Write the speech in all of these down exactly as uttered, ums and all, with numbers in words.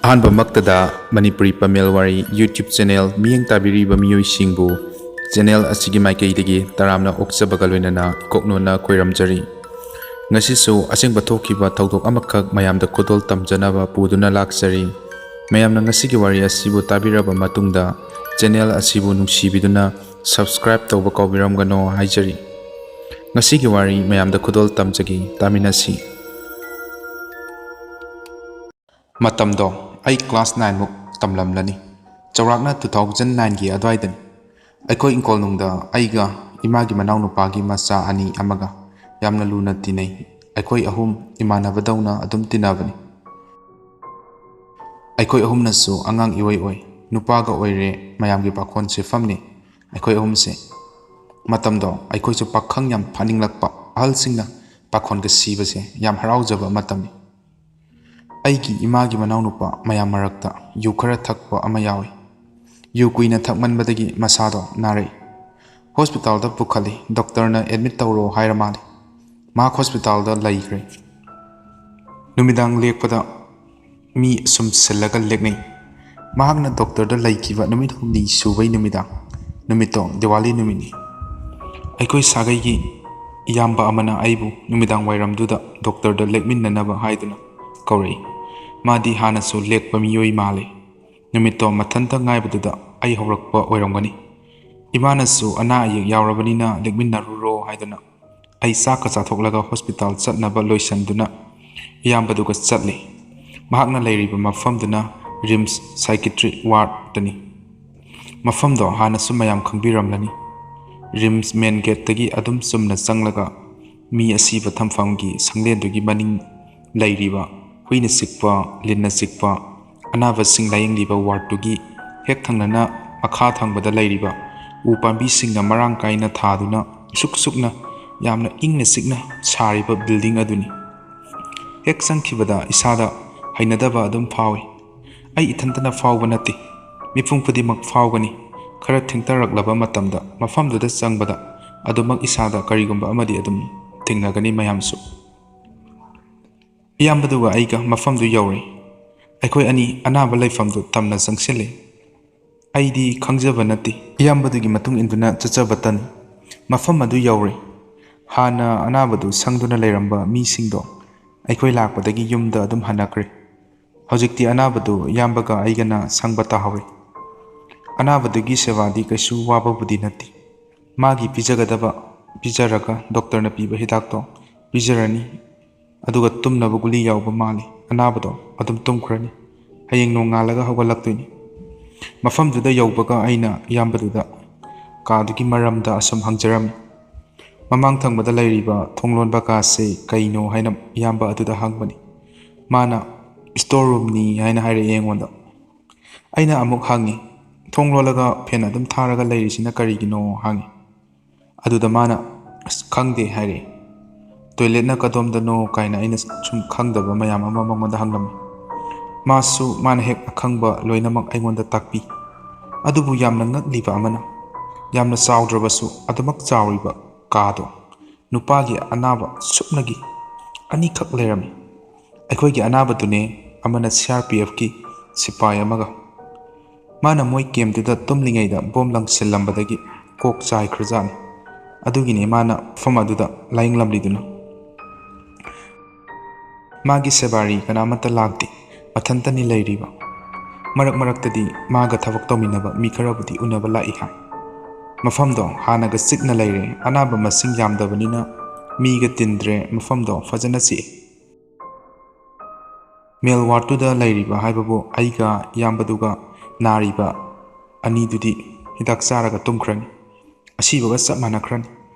ꯑꯍꯥꯟꯕꯃꯛꯇꯗ ꯃꯅꯤꯄꯨꯔꯤ ꯄꯃꯦꯜ ꯋꯥꯔꯤ YouTube channel ꯃꯤꯠꯌꯦꯡ ꯇꯥꯕꯤꯔꯤꯕ ꯃꯤꯑꯣꯏꯁꯤꯡꯕꯨ ꯆꯦꯅꯦꯜ ꯑꯁꯤꯒꯤ ꯃꯥꯏꯀꯩꯗꯒꯤ ꯇꯔꯥꯝꯅ ꯑꯣꯛꯆꯕꯒ ꯂꯣꯏꯅꯅ ꯏꯀꯣꯛꯅꯣꯟꯅ ꯈꯣꯏꯔꯝꯖꯔꯤ꯫ ꯉꯁꯤꯁꯨ ꯑꯁꯦꯡꯕ ꯊꯣꯛꯈꯤꯕ ꯊꯧꯗꯣꯛ ꯑꯃꯈꯛ ꯃꯌꯥꯝꯗ ꯈꯨꯗꯣꯜ ꯇꯝꯖꯅꯕ ꯄꯨꯗꯨꯅ ꯂꯥꯛꯆꯔꯤ꯫ ꯃꯌꯥꯝꯅ ꯉꯁꯤꯒꯤ ꯋꯥꯔꯤ ꯑꯁꯤꯕꯨ ꯇꯥꯕꯤꯔꯕ ꯃꯇꯨꯡꯗ ꯆꯦꯅꯦꯜ ꯑꯁꯤꯕꯨ ꯅꯨꯡꯁꯤꯕꯤꯗꯨꯅ subscribe ꯇꯧꯕ ꯀꯥꯎꯕꯤꯔꯝꯒꯅꯣ ꯍꯥꯏꯖꯔꯤ꯫ ꯉꯁꯤꯒꯤ ꯋꯥꯔꯤ ꯃꯌꯥꯝꯗ ꯈꯨꯗꯣꯜ ꯇꯝꯖꯒꯦ, ꯇꯥꯃꯤꯟꯅꯁꯤ꯫ ꯃꯇꯝꯗꯣ ꯑꯩ class nine ꯃꯨꯛ ꯇꯝꯂꯝꯂꯅꯤ꯫ ꯆꯥꯎꯔꯥꯛꯅ two thousand nineꯒꯤ ꯑꯗꯨꯋꯥꯏꯗꯅꯤ꯫ ꯑꯩꯈꯣꯏ ꯏꯪꯈꯣꯜꯅꯨꯡꯗ ꯑꯩꯒ ꯏꯃꯥꯒꯤ ꯃꯅꯥꯎꯅꯨꯄꯥꯒꯤ ꯃꯆꯥ ꯑꯅꯤ ꯑꯃꯒ ꯌꯥꯝꯅ ꯂꯨꯅ ꯇꯤꯟꯅꯩ꯫ ꯑꯩꯈꯣꯏ ꯑꯍꯨꯝ ꯏꯃꯥꯟꯅꯕꯗꯧꯅ ꯑꯗꯨꯝ ꯇꯤꯟꯅꯕꯅꯤ꯫ ꯑꯩꯈꯣꯏ ꯑꯍꯨꯝꯅꯁꯨ ꯑꯉꯥꯡ ꯏꯑꯣꯏ ꯑꯣꯏ꯫ ꯅꯨꯄꯥꯒ ꯑꯣꯏꯔꯦ ꯃꯌꯥꯝꯒꯤ ꯄꯥꯈꯣꯟ ꯁꯤꯐꯝꯅꯤ ꯑꯩꯈꯣꯏ ꯑꯍꯨꯝꯁꯦ꯫ ꯃꯇꯝꯗꯣ ꯑꯩꯈꯣꯏꯁꯨ ꯄꯥꯈꯪ ꯌꯥꯝ ꯐꯥꯅꯤꯡꯂꯛꯄ, ꯑꯍꯜꯁꯤꯡꯅ ꯄꯥꯈꯣꯟꯒ ꯁꯤꯕꯁꯦ ꯌꯥꯝ ꯍꯔꯥꯎꯖꯕ ꯃꯇꯝꯅꯤ꯫ ꯑꯩꯒꯤ ꯏꯃꯥꯒꯤ ꯃꯅꯥꯎꯅꯨꯄꯥ ꯃꯌꯥꯝ ꯃꯔꯛꯇ ꯌꯨ ꯈꯔ ꯊꯛꯄ ꯑꯃ ꯌꯥꯎꯏ꯫ ꯌꯨ ꯀꯨꯏꯅ ꯊꯛꯃꯟꯕꯗꯒꯤ ꯃꯁꯥꯗꯣ ꯅꯥꯔꯛꯏ꯫ ꯍꯣꯁꯄꯤꯇꯥꯜꯗ ꯄꯨꯈꯠꯂꯤ, ꯗꯣꯛꯇꯔꯅ admit ꯇꯧꯔꯣ ꯍꯥꯏꯔ ꯃꯥꯜꯂꯦ꯫ ꯃꯍꯥꯛ ꯍꯣꯁꯄꯤꯇꯥꯜꯗ ꯂꯩꯈ꯭ꯔꯦ꯫ ꯅꯨꯃꯤꯗꯥꯡ ꯂꯦꯛꯄꯗ ꯃꯤ ꯁꯨꯝ ꯁꯤꯜꯂꯒ ꯂꯦꯛꯅꯩ꯫ ꯃꯍꯥꯛꯅ ꯗꯣꯛꯇꯔꯗ ꯂꯩꯈꯤꯕ ꯅꯨꯃꯤꯠ ꯍꯨꯝꯅꯤ ꯁꯨꯕꯩ ꯅꯨꯃꯤꯗꯥꯡ, ꯅꯨꯃꯤꯠꯇꯣ ꯗꯤꯋꯥꯂꯤ ꯅꯨꯃꯤꯠꯅꯤ꯫ ꯑꯩꯈꯣꯏ ꯁꯥꯒꯩꯒꯤ ꯏꯌꯥꯝꯕ ꯑꯃꯅ ꯑꯩꯕꯨ ꯅꯨꯃꯤꯗꯥꯡ ꯋꯥꯏꯔꯝꯗꯨꯗ ꯗꯣꯛꯇꯔꯗ ꯂꯦꯛꯃꯤꯟꯅꯅꯕ ꯍꯥꯏꯗꯨꯅ ꯀꯧꯔꯛꯏ꯫ ꯃꯥꯗꯤ ꯍꯥꯟꯅꯁꯨ ꯂꯦꯛꯄ ꯃꯤꯑꯣꯏ ꯃꯥꯜꯂꯦ꯫ ꯅꯨꯃꯤꯠꯇꯣ ꯃꯊꯟꯇ ꯉꯥꯏꯕꯗꯨꯗ ꯑꯩ ꯍꯧꯔꯛꯄ ꯑꯣꯏꯔꯝꯒꯅꯤ꯫ ꯏꯃꯥꯅꯁꯨ ꯑꯅꯥ ꯑꯌꯦꯛ ꯌꯥꯎꯔꯕꯅꯤꯅ ꯂꯦꯛꯃꯤꯟꯅꯔꯨꯔꯣ ꯍꯥꯏꯗꯨꯅ ꯑꯩ ꯆꯥꯛꯀ ꯆꯥꯊꯣꯛꯂꯒ ꯍꯣꯁꯄꯤꯇꯥꯜ ꯆꯠꯅꯕ ꯂꯣꯏꯁꯤꯟꯗꯨꯅ ꯏꯌꯥꯝꯕꯗꯨꯒ ꯆꯠꯂꯤ꯫ ꯃꯍꯥꯛꯅ ꯂꯩꯔꯤꯕ ꯃꯐꯝꯗꯨꯅ ꯔꯤꯝꯁ psychiatric wardꯇꯅꯤ꯫ ꯃꯐꯝꯗꯣ ꯍꯥꯟꯅꯁꯨ ꯃꯌꯥꯝ ꯈꯪꯕꯤꯔꯝꯂꯅꯤ꯫ ꯔꯤꯝꯁ main gateꯇꯒꯤ ꯑꯗꯨꯝ ꯆꯨꯝꯅ ꯆꯪꯂꯒ ꯃꯤ ꯑꯁꯤꯕ ꯊꯝꯐꯝꯒꯤ ꯁꯪꯂꯦꯟꯗꯨꯒꯤ ꯃꯅꯤꯡ ꯂꯩꯔꯤꯕ ꯍꯨꯏꯅ ꯆꯤꯛꯄ, ꯂꯤꯟꯅ ꯆꯤꯛꯄ, ꯑꯅꯥꯕꯁꯤꯡ ꯂꯥꯌꯦꯡꯂꯤꯕ wardꯇꯨꯒꯤ ꯍꯦꯛ ꯊꯪꯅꯅ ꯃꯈꯥ ꯊꯪꯕꯗ ꯂꯩꯔꯤꯕ ꯎ ꯄꯥꯝꯕꯤꯁꯤꯡꯅ ꯃꯔꯥꯡ ꯀꯥꯏꯅ ꯊꯥꯗꯨꯅ ꯏꯁꯨꯛ ꯁꯨꯛꯅ ꯌꯥꯝꯅ ꯏꯪꯅ ꯆꯤꯛꯅ ꯁꯥꯔꯤꯕ building ꯑꯗꯨꯅꯤ꯫ ꯍꯦꯛ ꯆꯪꯈꯤꯕꯗ ꯏꯁꯥꯗ ꯍꯩꯅꯗꯕ ꯑꯗꯨꯝ ꯐꯥꯎꯏ꯫ ꯑꯩ ꯏꯊꯟꯇꯅ ꯐꯥꯎꯕ ꯅꯠꯇꯦ, ꯃꯤꯄꯨꯝ ꯈꯨꯗꯤꯡꯃꯛ ꯐꯥꯎꯒꯅꯤ꯫ ꯈꯔ ꯊꯦꯡꯊꯔꯛꯂꯕ ꯃꯇꯝꯗ ꯃꯐꯝꯗꯨꯗ ꯆꯪꯕꯗ ꯑꯗꯨꯃꯛ ꯏꯁꯥꯗ ꯀꯔꯤꯒꯨꯝꯕ ꯑꯃꯗꯤ ꯑꯗꯨꯝ ꯊꯦꯡꯅꯒꯅꯤ ꯃꯌꯥꯝꯁꯨ꯫ ꯏꯌꯥꯝꯕꯗꯨꯒ ꯑꯩꯒ ꯃꯐꯝꯗꯨ ꯌꯧꯔꯦ꯫ ꯑꯩꯈꯣꯏ ꯑꯅꯤ ꯑꯅꯥꯕ ꯂꯩꯐꯝꯗꯨ ꯇꯝꯅ ꯆꯪꯁꯤꯜꯂꯦ꯫ ꯑꯩꯗꯤ ꯈꯪꯖꯕ ꯅꯠꯇꯦ, ꯏꯌꯥꯝꯕꯗꯨꯒꯤ ꯃꯇꯨꯡ ꯏꯟꯗꯨꯅ ꯆꯠꯆꯕꯇꯅꯤ꯫ ꯃꯐꯝ ꯑꯗꯨ ꯌꯧꯔꯦ꯫ ꯍꯥꯟꯅ ꯑꯅꯥꯕꯗꯨ ꯁꯪꯗꯨꯅ ꯂꯩꯔꯝꯕ ꯃꯤꯁꯤꯡꯗꯣ ꯑꯩꯈꯣꯏ ꯂꯥꯛꯄꯗꯒꯤ ꯌꯨꯝꯗ ꯑꯗꯨꯝ ꯍꯟꯅꯈ꯭ꯔꯦ꯫ ꯍꯧꯖꯤꯛꯇꯤ ꯑꯅꯥꯕꯗꯨ ꯏꯌꯥꯝꯕꯒ ꯑꯩꯒꯅ ꯁꯪꯕ ꯇꯥꯍꯧꯔꯦ꯫ ꯑꯅꯥꯕꯗꯨꯒꯤ ꯁꯦꯕꯥꯗꯤ ꯀꯩꯁꯨ ꯋꯥꯕꯕꯨꯗꯤ ꯅꯠꯇꯦ꯫ ꯃꯥꯒꯤ ꯄꯤꯖꯒꯗꯕ ꯄꯤꯖꯔꯒ ꯗꯣꯛꯇꯔꯅ ꯄꯤꯕ ꯍꯤꯗꯥꯛꯇꯣ ꯄꯤꯖꯔꯅꯤ꯫ ꯑꯗꯨꯒ ꯇꯨꯝꯅꯕ ꯒꯨꯂꯤ ꯌꯥꯎꯕ ꯃꯥꯜꯂꯤ꯫ ꯑꯅꯥꯕꯗꯣ ꯑꯗꯨꯝ ꯇꯨꯝꯈ꯭ꯔꯅꯤ꯫ ꯍꯌꯦꯡ ꯅꯣꯡꯉꯥꯜꯂꯒ ꯍꯧꯒꯠꯂꯛꯇꯣꯏꯅꯤ꯫ ꯃꯐꯝꯗꯨꯗ ꯌꯧꯕꯒ ꯑꯩꯅ ꯏꯌꯥꯝꯕꯗꯨꯗ ꯀꯥꯗꯨꯒꯤ ꯃꯔꯝꯗ ꯑꯁꯨꯝ ꯍꯪꯖꯔꯝꯃꯤ꯫ ꯃꯃꯥꯡ ꯊꯪꯕꯗ ꯂꯩꯔꯤꯕ ꯊꯣꯡ ꯂꯣꯟꯕ ꯀꯥꯁꯦ ꯀꯩꯅꯣ ꯍꯥꯏꯅ ꯏꯌꯥꯝꯕ ꯑꯗꯨꯗ ꯍꯪꯕꯅꯤ꯫ ꯃꯥꯅ "ꯁ꯭ꯇꯣꯔ ꯔꯨꯝꯅꯤ" ꯍꯥꯏꯅ ꯍꯥꯏꯔꯛꯑꯦ ꯑꯩꯉꯣꯟꯗ꯫ ꯑꯩꯅ ꯑꯃꯨꯛ ꯍꯪꯉꯤ, "ꯊꯣꯡ ꯂꯣꯜꯂꯒ ꯐꯦꯟ ꯑꯗꯨꯝ ꯊꯥꯔꯒ ꯂꯩꯔꯤꯁꯤꯅ ꯀꯔꯤꯒꯤꯅꯣ?" ꯍꯪꯉꯤ꯫ ꯑꯗꯨꯗ ꯃꯥꯅ, "ꯑꯁ, ꯈꯪꯗꯦ" ꯍꯥꯏꯔꯛꯑꯦ꯫ "ꯇꯣꯏꯂꯦꯠꯅ ꯀꯗꯣꯝꯗꯅꯣ?" ꯀꯥꯏꯅ ꯑꯩꯅ ꯁꯨꯝ ꯈꯪꯗꯕ ꯃꯌꯥꯝ ꯑꯃ ꯃꯉꯣꯟꯗ ꯍꯪꯂꯝꯃꯤ꯫ ꯃꯥꯁꯨ ꯃꯥꯅ ꯍꯦꯛ ꯑꯈꯪꯕ ꯂꯣꯏꯅꯃꯛ ꯑꯩꯉꯣꯟꯗ ꯇꯥꯛꯄꯤ꯫ ꯑꯗꯨꯕꯨ ꯌꯥꯝꯅ ꯉꯛꯂꯤꯕ ꯑꯃꯅ, ꯌꯥꯝꯅ ꯆꯥꯎꯗ꯭ꯔꯕꯁꯨ ꯑꯗꯨꯃꯛ ꯆꯥꯎꯔꯤꯕ ꯀꯥꯗꯣ ꯅꯨꯄꯥꯒꯤ ꯑꯅꯥꯕ ꯁꯨꯞꯅꯒꯤ ꯑꯅꯤꯈꯛ ꯂꯩꯔꯝꯃꯤ꯫ ꯑꯩꯈꯣꯏꯒꯤ ꯑꯅꯥꯕꯗꯨꯅꯦ, ꯑꯃꯅ ꯁꯤ ꯑꯥꯔ ꯄꯤ ꯑꯦꯐꯀꯤ ꯁꯤꯄꯥꯏ ꯑꯃꯒ꯫ ꯃꯥꯅ ꯃꯣꯏ ꯀꯦꯝꯞꯇꯨꯗ ꯇꯨꯝꯂꯤꯉꯩꯗ ꯕꯣꯝ ꯂꯪꯁꯤꯜꯂꯝꯕꯗꯒꯤ ꯀꯣꯛ ꯆꯥꯏꯈ꯭ꯔꯖꯥꯠꯅꯤ꯫ ꯑꯗꯨꯒꯤꯅꯦ ꯃꯥꯅ ꯃꯐꯝ ꯑꯗꯨꯗ ꯂꯥꯏꯌꯦꯡꯂꯝꯂꯤꯗꯨꯅ꯫ ꯃꯥꯒꯤ ꯁꯦꯕꯥꯔꯤ ꯀꯅꯥꯃꯠꯇ ꯂꯥꯛꯇꯦ, ꯃꯊꯟꯇꯅꯤ ꯂꯩꯔꯤꯕ꯫ ꯃꯔꯛ ꯃꯔꯛꯇꯗꯤ ꯃꯥꯒ ꯊꯕꯛ ꯇꯧꯃꯤꯟꯅꯕ ꯃꯤ ꯈꯔꯕꯨꯗꯤ ꯎꯅꯕ ꯂꯥꯛꯏ ꯍꯥꯏ꯫ ꯃꯐꯝꯗꯣ ꯍꯥꯟꯅꯒ ꯆꯤꯛꯅ ꯂꯩꯔꯦ, ꯑꯅꯥꯕ ꯃꯁꯤꯡ ꯌꯥꯝꯗꯕꯅꯤꯅ ꯃꯤꯒ ꯇꯤꯟꯗ꯭ꯔꯦ, ꯃꯐꯝꯗꯣ ꯐꯖꯅ ꯆꯤꯛꯏ꯫ ꯃꯦꯜ ꯋꯥꯔꯗꯇꯨꯗ ꯂꯩꯔꯤꯕ ꯍꯥꯏꯕꯕꯨ ꯑꯩꯒ ꯏꯌꯥꯝꯕꯗꯨꯒ ꯅꯥꯔꯤꯕ ꯑꯅꯤꯗꯨꯗꯤ ꯍꯤꯗꯥꯛ ꯆꯥꯔꯒ ꯇꯨꯝꯈ꯭ꯔꯅꯤ꯫ ꯑꯁꯤꯕꯒ ꯆꯞ ꯃꯥꯟꯅꯈ꯭ꯔꯅꯤ꯫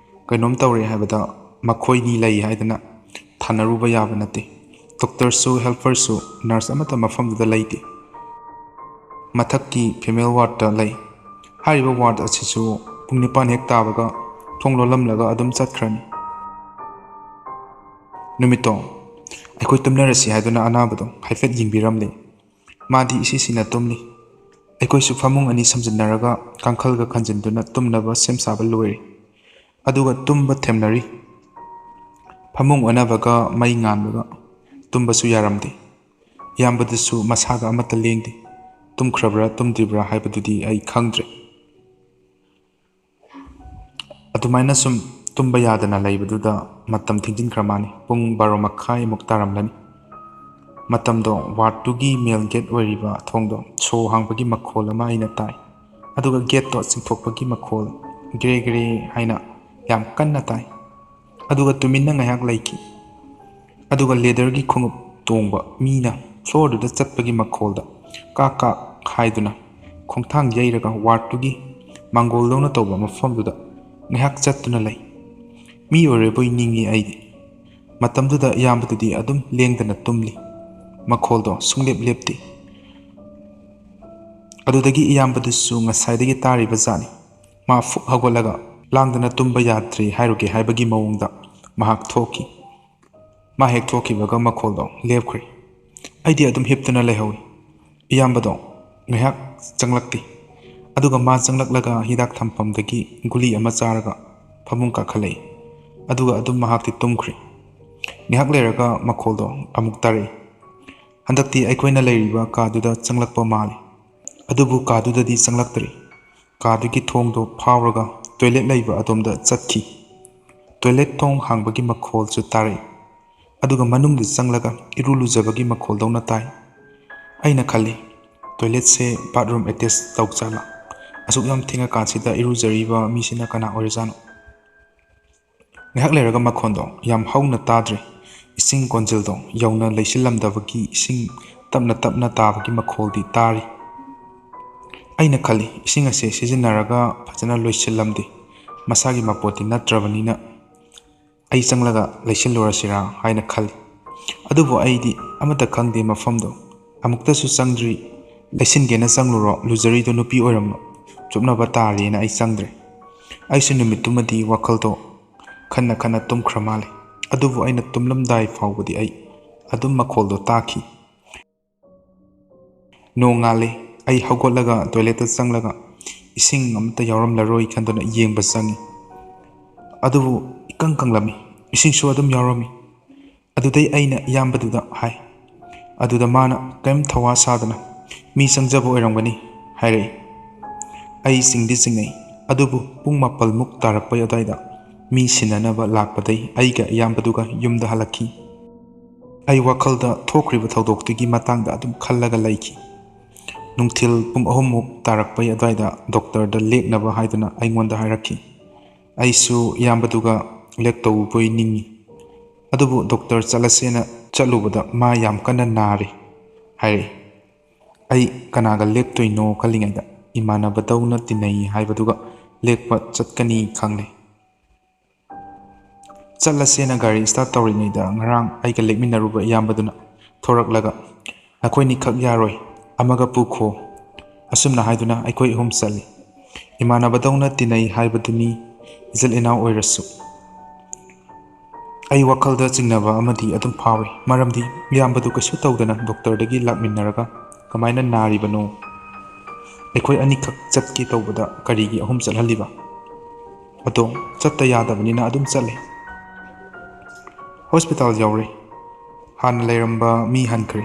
ꯀꯩꯅꯣꯝ ꯇꯧꯔꯦ ꯍꯥꯏꯕꯗ ꯃꯈꯣꯏꯅꯤ ꯂꯩ ꯍꯥꯏꯗꯅ ꯊꯥꯅꯔꯨꯕ ꯌꯥꯕ ꯅꯠꯇꯦ꯫ ꯗꯣꯛꯇꯔꯁꯨ, ꯍꯦꯜꯄꯔꯁꯨ, ꯅꯔꯁ ꯑꯃꯠꯇ ꯃꯐꯝꯗꯨꯗ ꯂꯩꯇꯦ꯫ ꯃꯊꯛꯀꯤ ꯐꯤꯃꯦꯜ ꯋꯥꯔꯗꯇ ꯂꯩ꯫ ꯍꯥꯏꯔꯤꯕ ꯋꯥꯔꯗ ꯑꯁꯤꯁꯨ ꯄꯨꯡ ꯅꯤꯄꯥꯟ ꯍꯦꯛ ꯇꯥꯕꯒ ꯊꯣꯡ ꯂꯣꯜꯂꯝꯂꯒ ꯑꯗꯨꯝ ꯆꯠꯈ꯭ꯔꯅꯤ꯫ ꯅꯨꯃꯤꯠꯇꯣ ꯑꯩꯈꯣꯏ ꯇꯨꯝꯅꯔꯁꯤ ꯍꯥꯏꯗꯨꯅ ꯑꯅꯥꯕꯗꯣ ꯍꯥꯏꯐꯦꯠ ꯌꯦꯡꯕꯤꯔꯝꯂꯦ꯫ ꯃꯥꯗꯤ ꯏꯁꯤꯁꯤꯅ ꯇꯨꯝꯂꯤ꯫ ꯑꯩꯈꯣꯏꯁꯨ ꯐꯃꯨꯡ ꯑꯅꯤ ꯁꯝꯖꯤꯟꯅꯔꯒ ꯀꯥꯡꯈꯜꯒ ꯈꯟꯖꯤꯟꯗꯨꯅ ꯇꯨꯝꯅꯕ ꯁꯦꯝ ꯁꯥꯕ ꯂꯣꯏꯔꯦ꯫ ꯑꯗꯨꯒ ꯇꯨꯝꯕ ꯊꯦꯝꯅꯔꯤ꯫ ꯐꯃꯨꯡ ꯑꯣꯟꯅꯕꯒ ꯃꯩ ꯉꯥꯟꯕꯒ ꯇꯨꯝꯕꯁꯨ ꯌꯥꯔꯝꯗꯦ꯫ ꯏꯌꯥꯝꯕꯗꯨꯁꯨ ꯃꯁꯥꯒ ꯑꯃꯠꯇ ꯂꯦꯡꯗꯦ꯫ ꯇꯨꯝꯈ꯭ꯔꯕ꯭ꯔꯥ ꯇꯨꯝꯗ꯭ꯔꯤꯕ꯭ꯔꯥ ꯍꯥꯏꯕꯗꯨꯗꯤ ꯑꯩ ꯈꯪꯗ꯭ꯔꯦ꯫ ꯑꯗꯨꯃꯥꯏꯅ ꯁꯨꯝ ꯇꯨꯝꯕ ꯌꯥꯗꯅ ꯂꯩꯕꯗꯨꯗ ꯃꯇꯝ ꯊꯦꯡꯖꯤꯟꯈ꯭ꯔ ꯃꯥꯜꯂꯤ꯫ ꯄꯨꯡ ꯕꯥꯔꯣ ꯃꯈꯥꯏꯃꯨꯛ ꯇꯥꯔꯝꯂꯅꯤ꯫ ꯃꯇꯝꯗꯣ ꯋꯥꯔꯗꯇꯨꯒꯤ ꯃꯦꯜ ꯒꯦꯠ ꯑꯣꯏꯔꯤꯕ ꯊꯣꯡꯗꯣ ꯁꯣ ꯍꯥꯡꯕꯒꯤ ꯃꯈꯣꯜ ꯑꯃ ꯑꯩꯅ ꯇꯥꯏ꯫ ꯑꯗꯨꯒ ꯒꯦꯠꯇꯣ ꯆꯤꯡꯊꯣꯛꯄꯒꯤ ꯃꯈꯣꯜ, ꯒ꯭ꯔꯦ ꯒ꯭ꯔꯦ ꯍꯥꯏꯅ ꯌꯥꯝ ꯀꯟꯅ ꯇꯥꯏ꯫ ꯑꯗꯨꯒ ꯇꯨꯃꯤꯟꯅ ꯉꯥꯏꯍꯥꯛ ꯂꯩꯈꯤ꯫ ꯑꯗꯨꯒ ꯂꯦꯗꯔꯒꯤ ꯈꯣꯡꯎꯞ ꯇꯣꯡꯕ ꯃꯤꯅ ꯐ꯭ꯂꯣꯔꯗꯨꯗ ꯆꯠꯄꯒꯤ ꯃꯈꯣꯜꯗ ꯀꯥꯛ ꯀꯥꯛ ꯍꯥꯏꯗꯨꯅ ꯈꯣꯡꯊꯥꯡ ꯌꯩꯔꯒ ꯋꯥꯔꯗꯇꯨꯒꯤ ꯃꯥꯡꯒꯣꯜꯗꯧꯅ ꯇꯧꯕ ꯃꯐꯝꯗꯨꯗ ꯉꯥꯏꯍꯥꯛ ꯆꯠꯇꯨꯅ ꯂꯩ꯫ ꯃꯤ ꯑꯣꯏꯔꯕꯣꯏ ꯅꯤꯡꯉꯤ ꯑꯩꯗꯤ꯫ ꯃꯇꯝꯗꯨꯗ ꯏꯌꯥꯝꯕꯗꯨꯗꯤ ꯑꯗꯨꯝ ꯂꯦꯡꯗꯅ ꯇꯨꯝꯂꯤ꯫ ꯃꯈꯣꯜꯗꯣ ꯁꯨꯡꯂꯦꯞ ꯂꯦꯞꯇꯦ꯫ ꯑꯗꯨꯗꯒꯤ ꯏꯌꯥꯝꯕꯗꯨꯁꯨ ꯉꯁꯥꯏꯗꯒꯤ ꯇꯥꯔꯤꯕ ꯖꯥꯠꯅꯤ꯫ ꯃꯥ ꯐꯨꯛ ꯍꯧꯒꯠꯂꯒ ꯂꯥꯡꯗꯅ ꯇꯨꯝꯕ ꯌꯥꯗ꯭ꯔꯦ ꯍꯥꯏꯔꯨꯒꯦ ꯍꯥꯏꯕꯒꯤ ꯃꯑꯣꯡꯗ ꯃꯍꯥꯛ ꯊꯣꯛꯈꯤ꯫ ꯃꯥ ꯍꯦꯛ ꯊꯣꯛꯈꯤꯕꯒ ꯃꯈꯣꯜꯗꯣ ꯂꯦꯞꯈ꯭ꯔꯦ꯫ ꯑꯩꯗꯤ ꯑꯗꯨꯝ ꯍꯤꯞꯇꯨꯅ ꯂꯩꯍꯧꯏ꯫ ꯏꯌꯥꯝꯕꯗꯣ ꯉꯥꯏꯍꯥꯛ ꯆꯪꯂꯛꯇꯦ꯫ ꯑꯗꯨꯒ ꯃꯥ ꯆꯪꯂꯛꯂꯒ ꯍꯤꯗꯥꯛ ꯊꯝꯐꯝꯗꯒꯤ ꯒꯨꯂꯤ ꯑꯃ ꯆꯥꯔꯒ ꯐꯃꯨꯡ ꯀꯥꯈꯠꯂꯛꯏ꯫ ꯑꯗꯨꯒ ꯑꯗꯨꯝ ꯃꯍꯥꯛꯇꯤ ꯇꯨꯝꯈ꯭ꯔꯦ꯫ ꯉꯥꯏꯍꯥꯛ ꯂꯩꯔꯒ ꯃꯈꯣꯜꯗꯣ ꯑꯃꯨꯛ ꯇꯥꯔꯛꯏ꯫ ꯍꯟꯗꯛꯇꯤ ꯑꯩꯈꯣꯏꯅ ꯂꯩꯔꯤꯕ ꯀꯥꯗꯨꯗ ꯆꯪꯂꯛꯄ ꯃꯥꯜꯂꯤ꯫ ꯑꯗꯨꯕꯨ ꯀꯥꯗꯨꯗꯗꯤ ꯆꯪꯂꯛꯇ꯭ꯔꯤ꯫ ꯀꯥꯗꯨꯒꯤ ꯊꯣꯡꯗꯣ ꯐꯥꯎꯔꯒ ꯇꯣꯏꯂꯦꯠ ꯂꯩꯕ ꯑꯗꯣꯝꯗ ꯆꯠꯈꯤ꯫ ꯇꯣꯏꯂꯦꯠ ꯊꯣꯡ ꯍꯥꯡꯕꯒꯤ ꯃꯈꯣꯜꯁꯨ ꯇꯥꯔꯛꯏ꯫ ꯑꯗꯨꯒ ꯃꯅꯨꯡꯗ ꯆꯪꯂꯒ ꯏꯔꯨ ꯂꯨꯖꯕꯒꯤ ꯃꯈꯣꯜꯗꯧꯅ ꯇꯥꯏ꯫ ꯑꯩꯅ ꯈꯜꯂꯤ, ꯇꯣꯏꯂꯦꯠꯁꯦ ꯕꯥꯠꯔꯨꯝ ꯑꯦꯇꯦꯆ ꯇꯧꯖꯥꯠꯂꯥ? ꯑꯁꯨꯛ ꯌꯥꯝ ꯊꯦꯡꯉꯀꯥꯟꯁꯤꯗ ꯏꯔꯨꯖꯔꯤꯕ ꯃꯤꯁꯤꯅ ꯀꯅꯥ ꯑꯣꯏꯔꯖꯥꯠꯅꯣ? ꯉꯥꯏꯍꯥꯛ ꯂꯩꯔꯒ ꯃꯈꯣꯟꯗꯣ ꯌꯥꯝ ꯍꯧꯅ ꯇꯥꯗ꯭ꯔꯦ꯫ ꯏꯁꯤꯡ ꯀꯣꯟꯖꯤꯜꯗꯣ ꯌꯧꯅ ꯂꯩꯁꯤꯜꯂꯝꯗꯕꯒꯤ ꯏꯁꯤꯡ ꯇꯞꯅ ꯇꯞꯅ ꯇꯥꯕꯒꯤ ꯃꯈꯣꯜꯗꯤ ꯇꯥꯔꯤ꯫ ꯑꯩꯅ ꯈꯜꯂꯤ, ꯏꯁꯤꯡ ꯑꯁꯦ ꯁꯤꯖꯤꯟꯅꯔꯒ ꯐꯖꯅ ꯂꯣꯏꯁꯤꯜꯂꯝꯗꯦ꯫ ꯃꯁꯥꯒꯤ ꯃꯄꯣꯠꯇꯤ ꯅꯠꯇ꯭ꯔꯕꯅꯤꯅ ꯑꯩ ꯆꯪꯂꯒ ꯂꯩꯁꯤꯜꯂꯨꯔꯁꯤꯔꯥ ꯍꯥꯏꯅ ꯈꯜꯂꯤ꯫ ꯑꯗꯨꯕꯨ ꯑꯩꯗꯤ ꯑꯃꯠꯇ ꯈꯪꯗꯦ ꯃꯐꯝꯗꯣ꯫ ꯑꯃꯨꯛꯇꯁꯨ ꯆꯪꯗ꯭ꯔꯤ꯫ ꯂꯩꯁꯤꯟꯒꯦꯅ ꯆꯪꯂꯨꯔꯣ, ꯂꯨꯖꯔꯤꯗꯣ ꯅꯨꯄꯤ ꯑꯣꯏꯔꯝꯂꯣ꯫ ꯆꯨꯞꯅꯕ ꯇꯥꯔꯦꯅ ꯑꯩ ꯆꯪꯗ꯭ꯔꯦ꯫ ꯑꯩꯁꯨ ꯅꯨꯃꯤꯠꯇꯨꯃꯗꯤ ꯋꯥꯈꯜꯗꯣ ꯈꯟꯅ ꯈꯟꯅ ꯇꯨꯝꯈ꯭ꯔ ꯃꯥꯜꯂꯦ꯫ ꯑꯗꯨꯕꯨ ꯑꯩꯅ ꯇꯨꯝꯂꯝꯗꯥꯏ ꯐꯥꯎꯕꯗꯤ ꯑꯩ ꯑꯗꯨꯝ ꯃꯈꯣꯜꯗꯣ ꯇꯥꯈꯤ꯫ ꯅꯣꯡꯉꯥꯜꯂꯦ꯫ ꯑꯩ ꯍꯧꯒꯠꯂꯒ ꯇꯣꯏꯂꯦꯠꯇ ꯆꯪꯂꯒ ꯏꯁꯤꯡ ꯑꯃꯠꯇ ꯌꯥꯎꯔꯝꯂꯔꯣꯏ ꯈꯟꯗꯨꯅ ꯌꯦꯡꯕ ꯆꯪꯉꯤ꯫ ꯑꯗꯨꯕꯨ ꯏꯀꯪ ꯀꯪꯂꯝꯃꯤ꯫ ꯏꯁꯤꯡꯁꯨ ꯑꯗꯨꯝ ꯌꯥꯎꯔꯝꯃꯤ꯫ ꯑꯗꯨꯗꯩ ꯑꯩꯅ ꯏꯌꯥꯝꯕꯗꯨꯗ ꯍꯥꯏ, ꯑꯗꯨꯗ ꯃꯥꯅ ꯀꯔꯤꯝ ꯊꯧꯋꯥ ꯁꯥꯗꯅ, "ꯃꯤ ꯆꯪꯖꯕ ꯑꯣꯏꯔꯝꯒꯅꯤ" ꯍꯥꯏꯔꯛꯏ꯫ ꯑꯩ ꯆꯤꯡꯗꯤ ꯆꯤꯡꯅꯩ, ꯑꯗꯨꯕꯨ ꯄꯨꯡ ꯃꯥꯄꯜꯃꯨꯛ ꯇꯥꯔꯛꯄꯩ ꯑꯗꯨꯋꯥꯏꯗ ꯃꯤ ꯁꯤꯟꯅꯅꯕ ꯂꯥꯛꯄꯗꯩ ꯑꯩꯒ ꯏꯌꯥꯝꯕꯗꯨꯒ ꯌꯨꯝꯗ ꯍꯜꯂꯛꯈꯤ꯫ ꯑꯩ ꯋꯥꯈꯜꯗ ꯊꯣꯛꯈ꯭ꯔꯤꯕ ꯊꯧꯗꯣꯛꯇꯨꯒꯤ ꯃꯇꯥꯡꯗ ꯑꯗꯨꯝ ꯈꯜꯂꯒ ꯂꯩꯈꯤ꯫ ꯅꯨꯡꯊꯤꯜ ꯄꯨꯡ ꯑꯍꯨꯝꯃꯨꯛ ꯇꯥꯔꯛꯄꯩ ꯑꯗꯨꯋꯥꯏꯗ ꯗꯣꯛꯇꯔꯗ ꯂꯦꯛꯅꯕ ꯍꯥꯏꯗꯨꯅ ꯑꯩꯉꯣꯟꯗ ꯍꯥꯏꯔꯛꯈꯤ꯫ ꯑꯩꯁꯨ ꯏꯌꯥꯝꯕꯗꯨꯒ ꯂꯦꯛꯇꯧꯕꯣꯏ ꯅꯤꯡꯏ꯫ ꯑꯗꯨꯕꯨ ꯗꯣꯛꯇꯔ ꯆꯠꯂꯁꯦꯅ ꯆꯠꯂꯨꯕꯗ ꯃꯥ ꯌꯥꯝ ꯀꯟꯅ ꯅꯥꯔꯤ ꯍꯥꯏꯔꯛꯏ꯫ ꯑꯩ ꯀꯅꯥꯒ ꯂꯦꯛꯇꯣꯏꯅꯣ ꯈꯜꯂꯤꯉꯩꯗ ꯏꯃꯥꯟꯅꯕꯗꯧꯅ ꯇꯤꯟꯅꯩ ꯍꯥꯏꯕꯗꯨꯒ ꯂꯦꯛꯄ ꯆꯠꯀꯅꯤ ꯈꯪꯂꯦ꯫ ꯆꯠꯂꯁꯦꯅ ꯒꯥꯔꯤ start ꯇꯧꯔꯤꯉꯩꯗ ꯉꯔꯥꯡ ꯑꯩꯒ ꯂꯦꯛꯃꯤꯟꯅꯔꯨꯕ ꯏꯌꯥꯝꯕꯗꯨꯅ ꯊꯣꯔꯛꯂꯒ, "ꯑꯩꯈꯣꯏꯅꯤꯈꯛ ꯌꯥꯔꯣꯏ, ꯑꯃꯒ ꯄꯨꯈꯣ"꯫ ꯑꯁꯨꯝꯅ ꯍꯥꯏꯗꯨꯅ ꯑꯩꯈꯣꯏ ꯑꯍꯨꯝ ꯆꯠꯂꯤ꯫ ꯏꯃꯥꯟꯅꯕꯗꯧꯅ ꯇꯤꯟꯅꯩ ꯍꯥꯏꯕꯗꯨꯅꯤ, ꯏꯆꯤꯜ ꯏꯅꯥꯎ ꯑꯣꯏꯔꯁꯨ꯫ ꯑꯩ ꯋꯥꯈꯜꯗ ꯆꯤꯡꯅꯕ ꯑꯃꯗꯤ ꯑꯗꯨꯝ ꯐꯥꯎꯏ, ꯃꯔꯝꯗꯤ ꯏꯌꯥꯝꯕꯗꯨ ꯀꯩꯁꯨ ꯇꯧꯗꯅ ꯗꯣꯛꯇꯔꯗꯒꯤ ꯂꯥꯛꯃꯤꯟꯅꯔꯒ ꯀꯃꯥꯏꯅ ꯅꯥꯔꯤꯕꯅꯣ? ꯑꯩꯈꯣꯏ ꯑꯅꯤꯈꯛ ꯆꯠꯀꯦ ꯇꯧꯕꯗ ꯀꯔꯤꯒꯤ ꯑꯍꯨꯝ ꯆꯠꯍꯜꯂꯤꯕ? ꯑꯗꯣ ꯆꯠꯇ ꯌꯥꯗꯕꯅꯤꯅ ꯑꯗꯨꯝ ꯆꯠꯂꯦ꯫ ꯍꯣꯁꯄꯤꯇꯥꯜ ꯌꯧꯔꯦ꯫ ꯍꯥꯟꯅ ꯂꯩꯔꯝꯕ ꯃꯤ ꯍꯟꯈ꯭ꯔꯦ꯫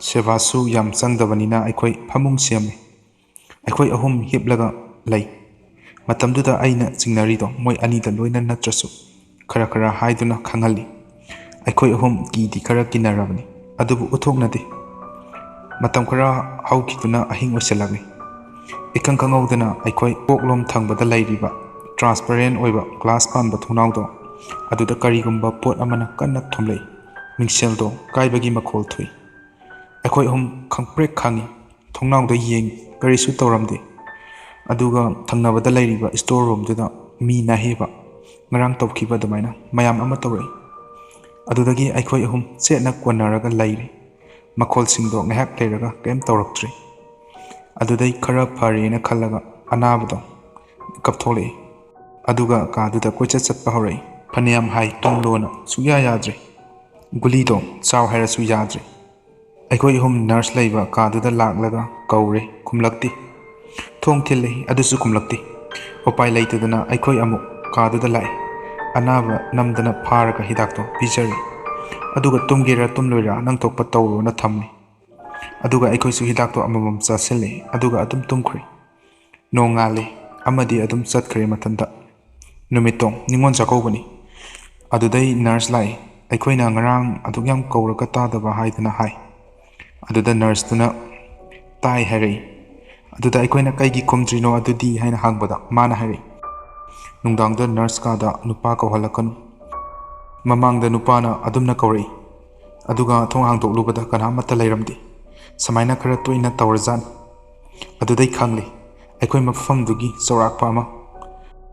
ꯁꯦꯕꯥꯁꯨ ꯌꯥꯝ ꯆꯪꯗꯕꯅꯤꯅ ꯑꯩꯈꯣꯏ ꯐꯃꯨꯡ ꯁꯦꯝꯃꯦ꯫ ꯑꯩꯈꯣꯏ ꯑꯍꯨꯝ ꯍꯤꯞꯂꯒ ꯂꯩ꯫ ꯃꯇꯝꯗꯨꯗ ꯑꯩꯅ ꯆꯤꯡꯅꯔꯤꯗꯣ ꯃꯣꯏ ꯑꯅꯤꯗ ꯂꯣꯏꯅ ꯅꯠꯇ꯭ꯔꯁꯨ ꯈꯔ ꯈꯔ ꯍꯥꯏꯗꯨꯅ ꯈꯪꯍꯜꯂꯤ꯫ ꯑꯩꯈꯣꯏ ꯑꯍꯨꯝ ꯀꯤꯗꯤ ꯈꯔ ꯀꯤꯅꯔꯕꯅꯤ, ꯑꯗꯨꯕꯨ ꯎꯠꯊꯣꯛꯅꯗꯦ꯫ ꯃꯇꯝ ꯈꯔ ꯍꯧꯈꯤꯗꯨꯅ ꯑꯍꯤꯡ ꯑꯣꯏꯁꯤꯜꯂꯛꯂꯤ꯫ ꯏꯈꯪ ꯈꯪꯍꯧꯗꯅ ꯑꯩꯈꯣꯏ ꯀꯣꯛꯂꯣꯝ ꯊꯪꯕꯗ ꯂꯩꯔꯤꯕ transparent ꯑꯣꯏꯕ glass ꯄꯥꯟꯕ ꯊꯣꯡꯅꯥꯎꯗꯣ, ꯑꯗꯨꯗ ꯀꯔꯤꯒꯨꯝꯕ ꯄꯣꯠ ꯑꯃꯅ ꯀꯟꯅ ꯊꯣꯝꯂꯛꯏ꯫ ꯃꯤꯡꯁꯦꯜꯗꯣ ꯀꯥꯏꯕꯒꯤ ꯃꯈꯣꯜ ꯊꯣꯛꯏ꯫ ꯑꯩꯈꯣꯏ ꯑꯍꯨꯝ ꯈꯪꯄ꯭ꯔꯦꯛ ꯈꯪꯉꯤ꯫ ꯊꯣꯡꯅꯥꯎꯗ ꯌꯦꯡꯉꯤ, ꯀꯔꯤꯁꯨ ꯇꯧꯔꯝꯗꯦ꯫ ꯑꯗꯨꯒ ꯊꯪꯅꯕꯗ ꯂꯩꯔꯤꯕ store roomꯗꯨꯗ ꯃꯤ ꯅꯥꯍꯦꯕ, ꯉꯔꯥꯡ ꯇꯧꯈꯤꯕ ꯑꯗꯨꯃꯥꯏꯅ ꯃꯌꯥꯝ ꯑꯃ ꯇꯧꯔꯛꯏ꯫ ꯑꯗꯨꯗꯒꯤ ꯑꯩꯈꯣꯏ ꯑꯍꯨꯝ ꯆꯦꯠꯅ ꯀꯣꯟꯅꯔꯒ ꯂꯩꯔꯤ꯫ ꯃꯈꯣꯜꯁꯤꯡꯗꯣ ꯉꯥꯏꯍꯥꯛ ꯂꯩꯔꯒ ꯀꯔꯤꯝ ꯇꯧꯔꯛꯇ꯭ꯔꯦ꯫ ꯑꯗꯨꯗꯩ ꯈꯔ ꯐꯔꯦꯅ ꯈꯜꯂꯒ ꯑꯅꯥꯕꯗꯣ ꯀꯞꯊꯣꯛꯂꯛꯏ꯫ ꯑꯗꯨꯒ ꯀꯥꯗꯨꯗ ꯀꯣꯏꯆꯠ ꯆꯠꯄ ꯍꯧꯔꯛꯏ꯫ ꯐꯅꯌꯥꯝ ꯍꯥꯏ ꯇꯨꯝꯂꯣꯅ, ꯁꯨꯛꯌꯥ ꯌꯥꯗ꯭ꯔꯦ꯫ ꯒꯨꯂꯤꯗꯣ ꯆꯥꯎ ꯍꯥꯏꯔꯁꯨ ꯌꯥꯗ꯭ꯔꯦ꯫ ꯑꯩꯈꯣꯏ ꯑꯍꯨꯝ nurse ꯂꯩꯕ ꯀꯥꯗꯨꯗ ꯂꯥꯛꯂꯒ ꯀꯧꯔꯦ, ꯈꯨꯝꯂꯛꯇꯦ꯫ ꯊꯣꯡ ꯊꯤꯜꯂꯦ, ꯑꯗꯨꯁꯨ ꯈꯨꯝꯂꯛꯇꯦ꯫ ꯎꯄꯥꯏ ꯂꯩꯇꯗꯅ ꯑꯩꯈꯣꯏ ꯑꯃꯨꯛ ꯀꯥꯗꯨꯗ ꯂꯥꯛꯏ꯫ ꯑꯅꯥꯕ ꯅꯝꯗꯅ ꯐꯥꯔꯒ ꯍꯤꯗꯥꯛꯇꯣ ꯄꯤꯖꯔꯦ꯫ ꯑꯗꯨꯒ ꯇꯨꯝꯒꯦꯔꯥ ꯇꯨꯝꯂꯣꯏꯔꯥ ꯅꯪ ꯊꯣꯛꯄ ꯇꯧꯔꯣꯅ ꯊꯝꯃꯤ꯫ ꯑꯗꯨꯒ ꯑꯩꯈꯣꯏꯁꯨ ꯍꯤꯗꯥꯛꯇꯣ ꯑꯃꯃꯝ ꯆꯥꯁꯤꯜꯂꯦ, ꯑꯗꯨꯒ ꯑꯗꯨꯝ ꯇꯨꯝꯈ꯭ꯔꯦ꯫ ꯅꯣꯡꯉꯥꯜꯂꯦ, ꯑꯃꯗꯤ ꯑꯗꯨꯝ ꯆꯠꯈ꯭ꯔꯦ ꯃꯊꯟꯇ꯫ ꯅꯨꯃꯤꯠꯇꯣ ꯅꯤꯉꯣꯜ ꯆꯥꯛꯀꯧꯕꯅꯤ꯫ ꯑꯗꯨꯗꯩ ꯅꯔꯁ ꯂꯥꯛꯏ꯫ ꯑꯩꯈꯣꯏꯅ ꯉꯔꯥꯡ ꯑꯗꯨꯛ ꯌꯥꯝ ꯀꯧꯔꯒ ꯇꯥꯗꯕ ꯍꯥꯏꯗꯅ ꯍꯥꯏ꯫ ꯑꯗꯨꯗ ꯅꯔꯁꯇꯨꯅ, "ꯇꯥꯏ" ꯍꯥꯏꯔꯛꯏ꯫ ꯑꯗꯨꯗ ꯑꯩꯈꯣꯏꯅ, "ꯀꯩꯒꯤ ꯈꯨꯝꯗ꯭ꯔꯤꯅꯣ ꯑꯗꯨꯗꯤ?" ꯍꯥꯏꯅ ꯍꯪꯕꯗ ꯃꯥꯅ ꯍꯥꯏꯔꯛꯏ, "ꯅꯨꯡꯗꯥꯡꯗ ꯅꯔꯁ ꯀꯥꯗ ꯅꯨꯄꯥ ꯀꯧꯍꯜꯂꯛꯀꯅꯨ"꯫ ꯃꯃꯥꯡꯗ ꯅꯨꯄꯥꯅ ꯑꯗꯨꯝꯅ ꯀꯧꯔꯛꯏ, ꯑꯗꯨꯒ ꯊꯣꯡ ꯍꯥꯡꯗꯣꯛꯂꯨꯕꯗ ꯀꯅꯥꯃꯠꯇ ꯂꯩꯔꯝꯗꯦ꯫ ꯁꯨꯃꯥꯏꯅ ꯈꯔ ꯇꯣꯏꯅ ꯇꯧꯔꯖꯥꯠꯅꯤ꯫ ꯑꯗꯨꯗꯩ ꯈꯪꯂꯦ, ꯑꯩꯈꯣꯏ ꯃꯐꯝꯗꯨꯒꯤ ꯆꯥꯎꯔꯥꯛꯄ ꯑꯃ꯫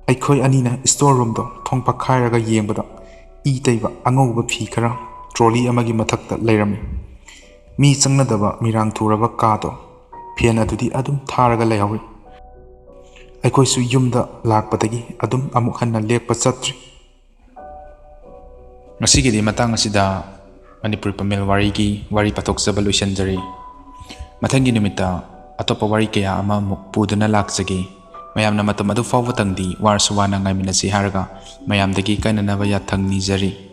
ꯑꯩꯈꯣꯏ ꯑꯅꯤꯅ ꯁ꯭ꯇꯣꯔ ꯔꯨꯝꯗꯣ ꯊꯣꯡ ꯄꯛꯈꯥꯏꯔꯒ ꯌꯦꯡꯕꯗ, ꯏ ꯇꯩꯕ ꯑꯉꯧꯕ ꯐꯤ ꯈꯔ ꯇ꯭ꯔꯣꯂꯤ ꯑꯃꯒꯤ ꯃꯊꯛꯇ ꯂꯩꯔꯝꯃꯤ꯫ ꯃꯤ ꯆꯪꯅꯗꯕ ꯃꯤꯔꯥꯡ ꯊꯨꯔꯕ ꯀꯥꯗꯣ ꯐꯦꯟ ꯑꯗꯨꯗꯤ ꯑꯗꯨꯝ ꯊꯥꯔꯒ ꯂꯩꯍꯧꯔꯤ꯫ ꯑꯩꯈꯣꯏꯁꯨ ꯌꯨꯝꯗ ꯂꯥꯛꯄꯗꯒꯤ ꯑꯗꯨꯝ ꯑꯃꯨꯛ ꯍꯟꯅ ꯂꯦꯛꯄ ꯆꯠꯇ꯭ꯔꯤ꯫ ꯉꯁꯤꯒꯤꯗꯤ ꯃꯇꯥꯡ ꯑꯁꯤꯗ ꯃꯅꯤꯄꯨꯔꯤ ꯄꯃꯦꯜ ꯋꯥꯔꯤꯒꯤ ꯋꯥꯔꯤ ꯄꯥꯊꯣꯛꯆꯕ ꯂꯣꯏꯁꯤꯟꯖꯔꯤ꯫ ꯃꯊꯪꯒꯤ ꯅꯨꯃꯤꯠꯇ ꯑꯇꯣꯞꯄ ꯋꯥꯔꯤ ꯀꯌꯥ ꯑꯃ ꯑꯃꯨꯛ ꯄꯨꯗꯨꯅ ꯂꯥꯛꯆꯒꯦ꯫ ꯃꯌꯥꯝꯅ ꯃꯇꯝ ꯑꯗꯨ ꯐꯥꯎꯕꯇꯪꯗꯤ ꯋꯥꯔꯁꯨ ꯋꯥꯅ ꯉꯥꯏꯃꯤꯟꯅꯁꯤ ꯍꯥꯏꯔꯒ ꯃꯌꯥꯝꯗꯒꯤ ꯀꯥꯏꯅꯅꯕ ꯌꯥꯊꯪ ꯅꯤꯖꯔꯤ꯫